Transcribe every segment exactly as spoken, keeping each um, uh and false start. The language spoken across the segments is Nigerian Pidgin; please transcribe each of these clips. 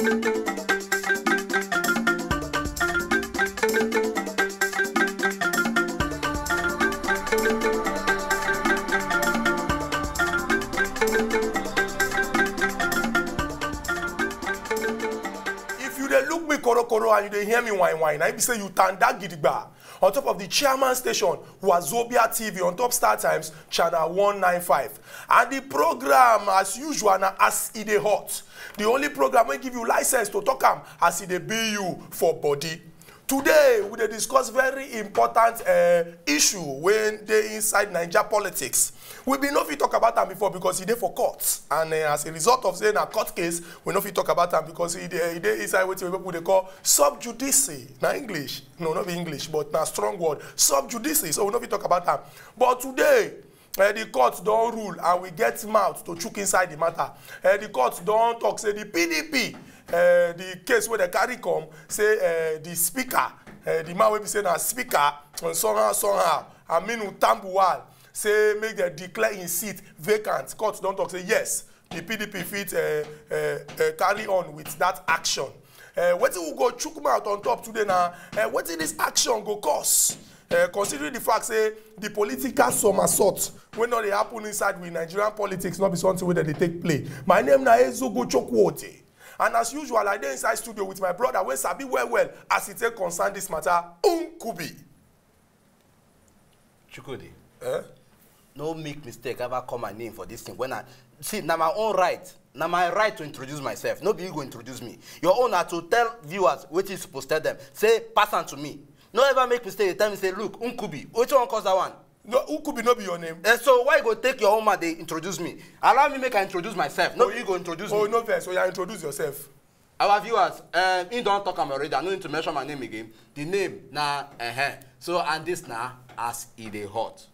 If you dey look me korokoro and you dey hear me whine whine, na im be say you tanda gidigba on top of the chairman station, Wazobia T V, on top Star Times, channel one nine five. And the program, as usual, na As E Dey Hot. The only program wey give you license to talk am as e dey be you for body. Today, we dey discuss very important uh, issue wey dey inside Naija politics. We bin no fit talk about am before because e dey for court, and uh, as a result of say na court case, we no fit talk about am because e dey e dey inside wetin people dey call sub judice. Na English? No, no be English, but na strong word, sub judice. So we no fit talk about am. But today, uh, the court don rule and we get mouth to chook inside the matter. Uh, the court don talk say the P D P, uh, the case wey dem carry come, say uh, the speaker, uh, the man wey be say na speaker, uh, somehow somehow, Aminu Tambuwal, say make dem declare im seat vacant. Court don talk say yes, the P D P fit uh, uh, uh, carry on with that action. Uh, wetin we go chook mouth on top today na uh, wetin this action go cause. Uh, considering the fact say the political somersault wey no dey happen inside with Nigerian politics no be something wey dem dey take play. My name na Ezogo Chokwote, and as usual, I dey inside studio with my brother wey sabi well well as e take concern this matter, Nkubi. Chukwudi, eh? No make mistake ever call my name for this thing. When I see, na my own right. Na my right to introduce myself. No be you go introduce me. Your own na to tell viewers wetin you suppose tell them. Say, pass am to me. No ever make mistake dey tell me say, look, Nkubi. Wetin wan cause that one? No, Nkubi no be your name. Eh, so why you go take your own man dey introduce me? Allow me make I introduce myself. No be you go introduce me. Oh, no vex. Oya, introduce yourself. Our viewers, um, he don talk am already. I no need to mention my name again. The name na uh-huh. So, and this na As E Dey Hot.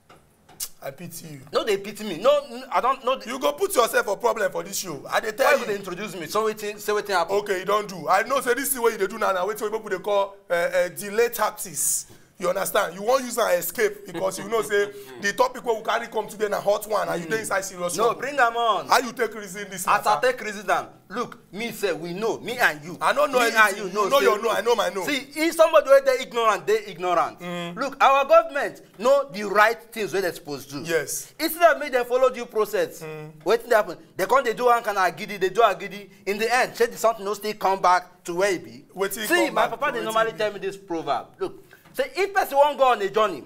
I pity you. No, they pity me. No, n- I don't know. The, You go put yourself for problem for this show. I dey tell why you. Would they introduce me? So wetin, say wetin happen. Okay, you don do. I know say this thing wey you dey do now na wetin people dey call uh, uh, delay tactics. You understand? You wan use am escape because you know say the topic wey we carry come today na hot one and you dey inside serious No, trouble. Bring am on. How you take reason this As I matter? Take reason am, look, me sef, we know, me and you. I no know me anything. And you know, you know say your no, I know my no. See, if somebody wey dey ignorant, dey ignorant. Mm. Look, our government know the right things wey dem suppose do. Yes. Instead of make dem follow due process, mm. Wetin dey happen? Dem come dey do one kind of agidi, dey do agidi. In the end, shey the something no still come back to where e be? Wetin see, come my back papa to dey wetin normally e be? Tell me this proverb. Look, say if person wan go on a journey,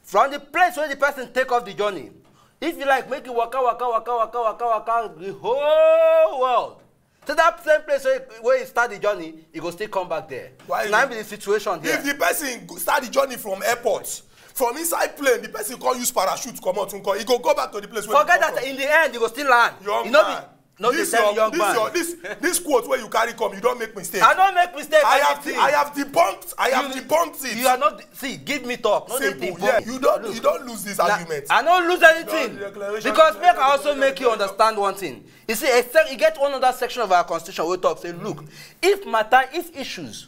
from the place where the person take off the journey, if you like, make you waka, waka, waka, waka, waka, waka the whole world. So that same place where, where you start the journey, you go still come back there. Why? So na you be the situation there. If the person go- start the journey from airport, from inside plane, the person come use parachute comot, nko, he go go back to the place where Forget he come that from. In the end, you go still land. Young You know man. The, no, this dey tell your, young this man. Your, this, this quote where you carry come, you don't make mistake. I don't make mistake. I have, anything. I have debunked. I have You- debunked it. You are not. See, give me talk. No dey Simple. Debunk. Yeah, you don't. Look, you don't lose this na- argument. I don't lose anything. Your declaration Because is make I also make you understand one thing. You see, except you get one other section of our constitution wey talk say, look, if matter, if issues,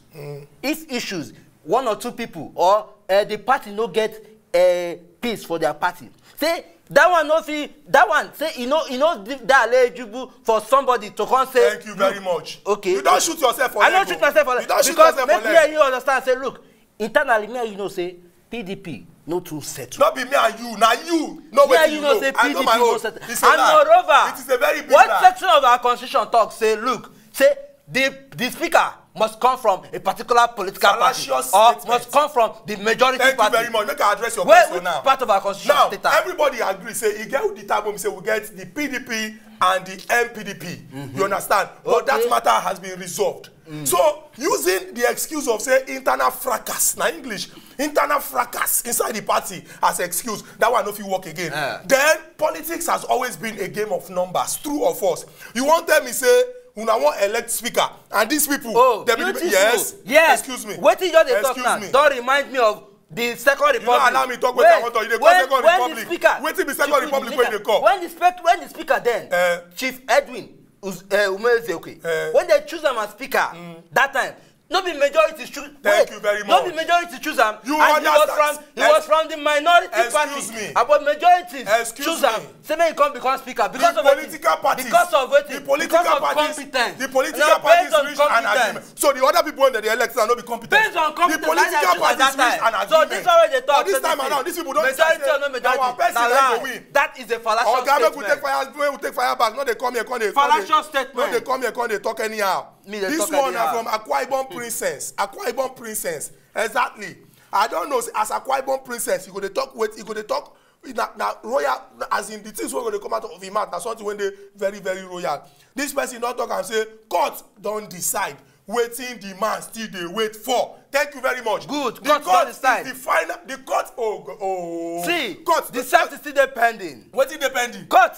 if issues, one or two people or uh, the party no get uh, peace for their party, say that one no fit, that one say e no e no dey eligible for somebody to come say. Thank you very much. Okay. You don shoot yourself for leg. I no shoot myself for leg. You don shoot yourself for leg. Because make me and you understand say, look, internally, me and you know say P D P no too settle. No be me and you, na you. No, me and you know say P D P no settle. And moreover, it is a very big lie. One section of our constitution talk say, look, say the the speaker must come from a particular political party or must come from the majority party. Thank you very much. Make I address your question now. Which part of our constitution state am? Now, everybody agree say e get the time wey say we get the P D P and the N P D P. You understand? But that matter has been resolved. So, using the excuse of say internal fracas, na English, internal fracas inside the party as excuse, that one no fit work again. Then politics has always been a game of numbers, true or false. You wan tell me say una wan elect speaker and these people? Oh, dem be the people. Yes. Yes. Excuse me. Wetin you just dey talk now don remind me of the Second Republic. You no allow me talk wetin I wan talk. You dey call Second Republic. Wetin be Second Republic wey you dey call? When the speaker then, Chief Edwin Umezeoke, when they choose am as speaker that time, no be majority choose. Thank you very much. No be majority choose am. You understand? He was from the minority party. Excuse me. But majority choose am. Say make he come become speaker because of political parties. Because of wetin? The political parties. Because of competence. The political parties an agreement. So the other people wey dem dey elect now no be competent. Based on competence, the political parties reach an agreement. So this one wey dey talk, but this time around, these people don decide say na our person na go win. That is a fallacious statement. Oga, make we take fire, make we take fire back. No dey come here, come dey, fallacious statement. No dey come here, come dey talk anyhow. This one na from Akwa Ibom Princess. Akwa Ibom Princess. Exactly. I don't know, as Akwa Ibom Princess, you go dey talk with, you go dey talk na, na royal, as in the things wey go dey come out of him mouth, na something wey dey very, very royal. This person don talk am say court don decide wetin the man still dey wait for. Thank you very much. Good. The court don decide. The final, the court, oh, oh. See, court, the sentence still dey pending. Wetin dey pending? Court.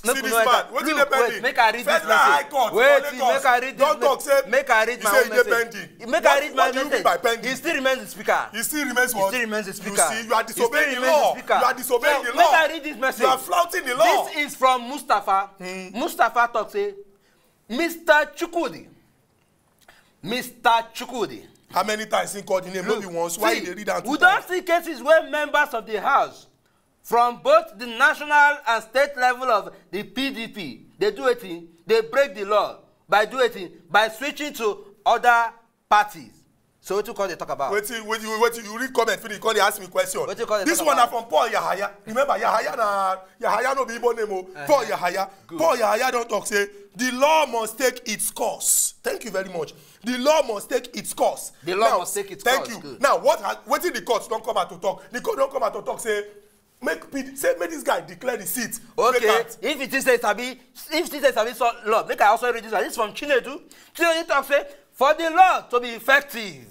See this man. Wetin dey pending? Make I read this message. Federal High Court for Lagos don talk say, make I read my own message. Make I read my message. He still remains the speaker. He still remains what? He still remains the speaker. You see, you are disobeying the law. You are disobeying the law. Make I read this message. You are flouting the law. This is from Mustapha. Mustapha talk say, Mister Chukwudi, Mister Chukwudi. How many times he call the name? No be once. Why you dey read am two times? We don see cases where members of the House from both the national and state level of the P D P dey do wetin? Dey break the law by do wetin? By switching to other parties. So wetin we come dey talk about? Wetin, wetin, wetin you read comment finish, come dey ask me question? Wetin we come dey talk about? This one na from Paul Yahaya. Remember, Yahaya na, Yahaya no be Igbo name o. Paul Yahaya. Good. Paul Yahaya don talk say the law must take its course. Thank you very much. The law must take its course. The law must take its course. Now, thank you. Good. Now, what ha-, wetin the court don come out to talk? The court don come out to talk say make P D, say make this guy declare the seat vacant. Okay, if it is say sabi, if it is say sabi so law, make I also read this one. This is from Chinedu. Chinedu talk say, for the law to be effective,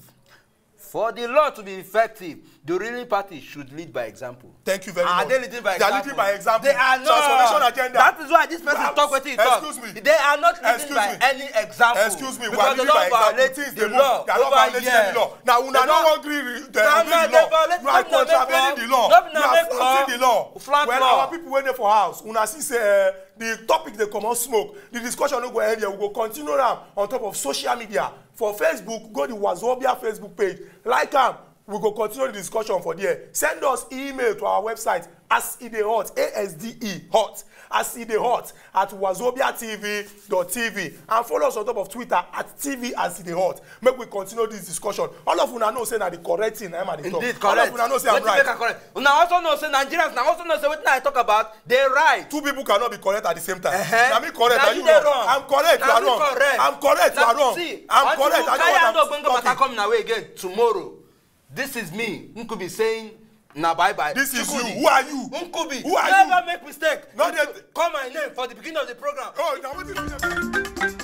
for the law to be effective, the ruling party should lead by example. Thank you very much. Are they leading by example? They are leading by example. They are not. Transformation agenda. That is why this person talk wetin he talk. Excuse me. They are not leading by any example. Excuse me. Because they don violate the law over here. They are not violating any law. Now, una no wan gree re-, they obey the law. You are contravening the law. You are flouting the law. Well, our people wey dey for house, una see say, eh, the topic dey comot smoke. The discussion no go end here. We go continue am on top of social media. For Facebook, go the Wazobia Facebook page. Like am. We go continue the discussion for there. Send us email to our website, as e dey hot, A S D E hot, as e dey hot at wazobia T V dot T V, and follow us on top of Twitter at T V as e dey hot. Make we continue this discussion. All of una know say na the correct thing na im I dey talk. Indeed, correct. All of una know say I'm right. Wetin make am correct? Una also know say Nigerians na also know say wetin I talk about dey right. Two people cannot be correct at the same time. Na me correct, na you wrong. I'm correct, you are wrong. I'm correct, you are wrong. I'm correct, I know what I'm talking. Come na way again tomorrow. This is me, Nkubi, saying na bye bye. This is you. Who are you? Nkubi. Who are you? Never make mistake. No, they call my name for the beginning of the program. Oh, now what is your name?